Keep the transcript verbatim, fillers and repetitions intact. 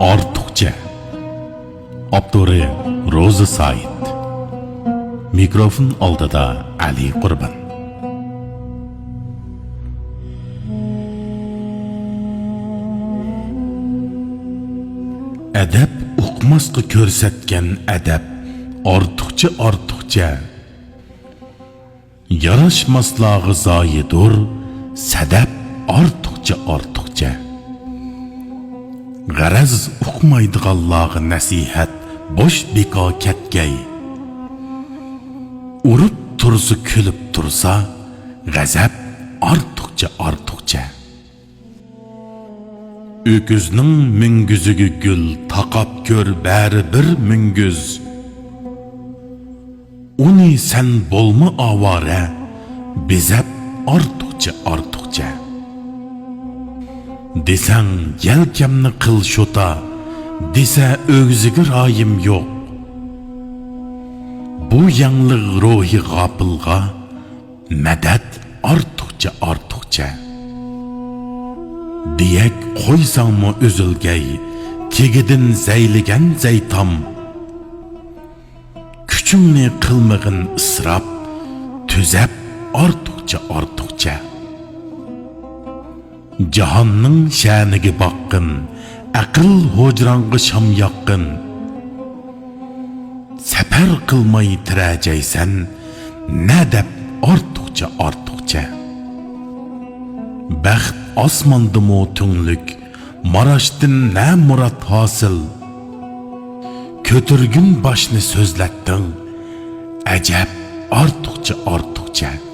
ئارتۇقچە. ئاپتورى روزا سايىت. مىكروفون ئالدىدا ئەلى قۇربان. ئەدەپ ئۇقماسقا كۆرسەتكەن ئەدەپ، ئارتۇقچە، ئارتۇقچە. ياراشماسلارغا زايىدۇر سەدەپ، ئارتۇقچە، ئارتۇقچە. غەرەز ئۇقمايدىغانلارغا نەسىھەت بوش بىكار كەتكەي. ئۇرۇپ تۇرسا، كۈلۈپ تۇرسا، غەزەپ ئارتۇقچە، ئارتۇقچە. ئۆكۈزنىڭ مۈڭگۈزىگە گۈل تاقاپ كۆر، بەرىبىر مۈڭگۈز. ئۇنى سەن بولما ئاۋارە، بېزەپ ئارتۇقچە، ئارتۇقچە. دېسەڭ يەلكەمنى قىل شوتا، دېسە ئۆگزىگە رايىم يوق. بۇ يەڭلىق روھى غاپىلغا مەدەت ئارتۇقچە، ئارتۇقچە. دېيەك قويساڭمۇ ئۈزۈلگەي، تېگىدىن زەيلىگەن زەيتام. كۈچۈڭنى قىلمىغىن ئىسراپ، تۈزەپ ئارتۇقچە، ئارتۇقچە. جاھاننىڭ شەنىگە باققىن، ئەقىل ھۇجراڭغا شام ياققىن. سەپەر قىلماي تىرەجەيسەن، نەدەپ ئارتۇقچە، ئارتۇقچە. بەخت ئاسماندىمۇ تۈڭلۈك، ماراشتىن نە مۇراد ھاسىل؟ كۆتۈرگۈن باشنى سۆزلەتتىڭ، ئەجەب ئارتۇقچە، ئارتۇقچە.